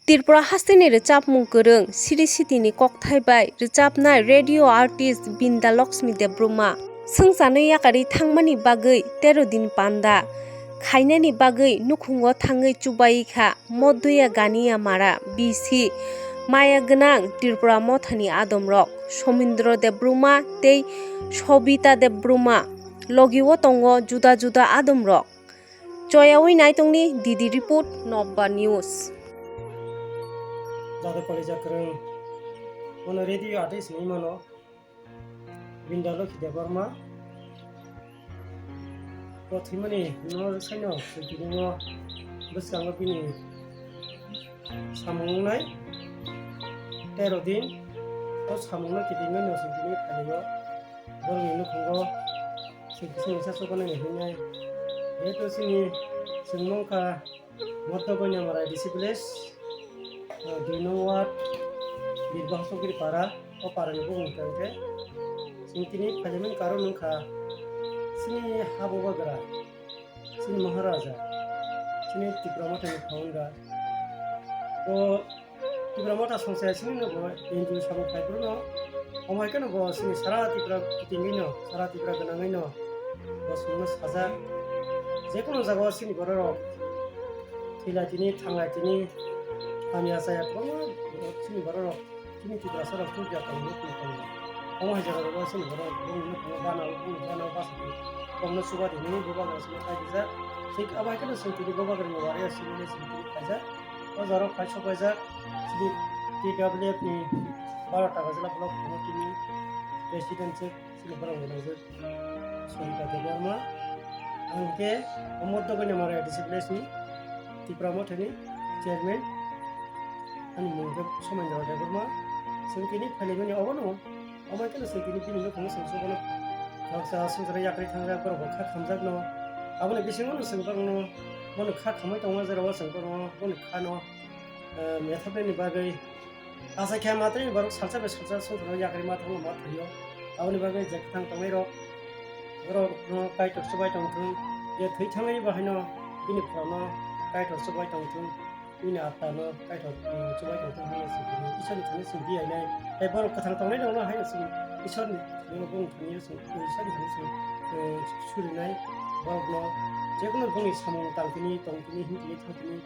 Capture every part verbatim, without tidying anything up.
Tripura hasteni rwchapmung kwrwng Sri Sitini kokthai bai rwchapnai radio artist Binda Lakshmi Debbarma swngcharno yakarwi thangmani bagwi tero din panda khainani bagwi nukhungo thangwi chubaikha Moddoya Ganiya Mara B C maya gwnang Tripura Mothani adomrok Somindro Debbarma tei Sobita Debbarma, logio tongo juda juda adomrok. Choyawi naitongni Didi report, Nokbar News. Jado koleja kwrwng, bono radio artist hinwi mano, Binda Lokhi Debbarma. Bo thwimani no rwksaino swikiringo bwskango bini samung wngnai tero din. O samungno kitingwi no swikiringo phaio. Borokni nukhungo swikiringo sa chubanani hinwi. Jehetu chini chwng mangkha Moddo Goinamara A D C village, ah, dui nong ward, Birbahasogiri para, o parani bumung hwnkha hwnkhe, chwng tini phaimani karon wngkha, chini ha bubagra, chini Maharaja, chini Tipra Mothani founder. O Tipra Motha songchaya simi no bo N G O samung khai phuru no, omo hai kheno bo chini sara Tipra kitingwi no, sara Tipra gwnangwi no, bo chwngno sajak. Jekunu jagao chini bororok thwilai tini, thanglai tini, hamya chaya kwbangma chini bororok, chini Tiprasarok chukya tongmani tongmani. Omo hai jagao chini bororok bongni nukhungo gana, bongni gana basa tini, bongno chuba tini, bubagra chini khai rijak. Thik abo hai kheno chwng tini bubagrani wari o chini chini tini khaijak. O jora o khai sok paijak chini T W F ni Barota Gajla Block Committee ni President se chini borok ni nangkhe Sonita Debbarma. Ang khe o Moddo Goinamara A D C village ni Tipra Mothani Chairman, ani mung khe Somendra Debbarma. Chwng tini phaimani obono. Omo khe no chwng tini bini nukhungo chwng subono khoroksa swngcharno yakarwi thangjak, borok bo kha khamjakno. Aboni bisingo no chwng borokno bono kha khamwi tongma jora o chwng borokno boni khano, eh, methabnani bagwi achai khe matwi borok salsa bai salsa swngcharno yakarwi ma thangma ma thaio. Aboni bagwi je kwthang tongnairok borokno Kaitor chubai tongthwng, je thwi thangnaini bahaino bini phorokno Kaitor chubai tongthwng. Bini atma no Kaitor, eh, chubai tongthwng hwnwi chwng tini Isor ni thani chwng biyainai. Tei borok kwthang tongnai rokno haino chwng Isor ni thani bo bung thani chwng, eh, Isor ni thani chwng, eh, surinai. Borok no jekunu bongni samung tang tini, tong tini, hwn tini, thang tini,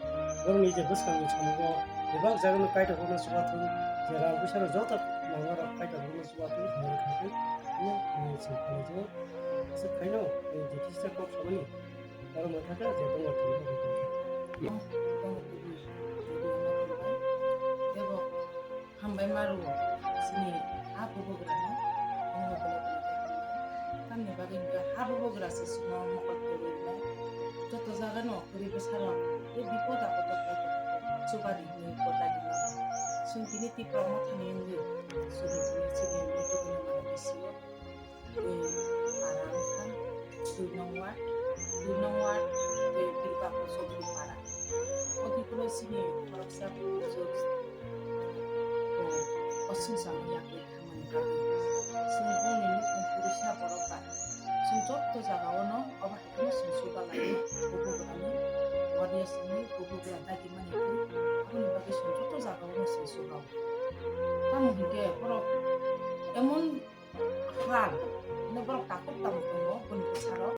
borok ni je bwskang ni samung o bebak jaga no Kaitor rok no chubathwng, je rang puisa rok joto nangma rok Kaitor rok no chubathwng, hamya khathwng, hwnwi chwng khlai jago. Aswk khaino, eh, je kisa kok samani. Oro mathaka je tongma tongma tongma. Tongma tongma. Tebo hambai maru sini ha bubagra no. Tongma tongma tongma. Tamni bagwi hwnkhe ha bubagra se simo mokol tongwi no. Joto jaga no kwrwi bwsarok tei bipod apod o kaitor chubadi hwnwi kota di mano. Chwng tini Tipra Mothani wngwi chwng tini chini Mothani mano bisio. Tei para wngkha dui nong ward, dui nong ward, tei Birbapo Chowdhury para. O twi kwrwi chini khoroksa bujwk, o, o swngcharno yakwi thangmani bagwi. Chwng bongni nukhung kwrwisa borok ba. Chwng joto jagao no obo hai kheno chwng chuba laio, bubagrani, wadia simi bubagra dagi mani twi. Aboni bagwi chwng joto jagao no chwng chuba o. Tamo hinkhe borok emon hal, hwnwi borok takhuk tamo tongo, boni bwsarok.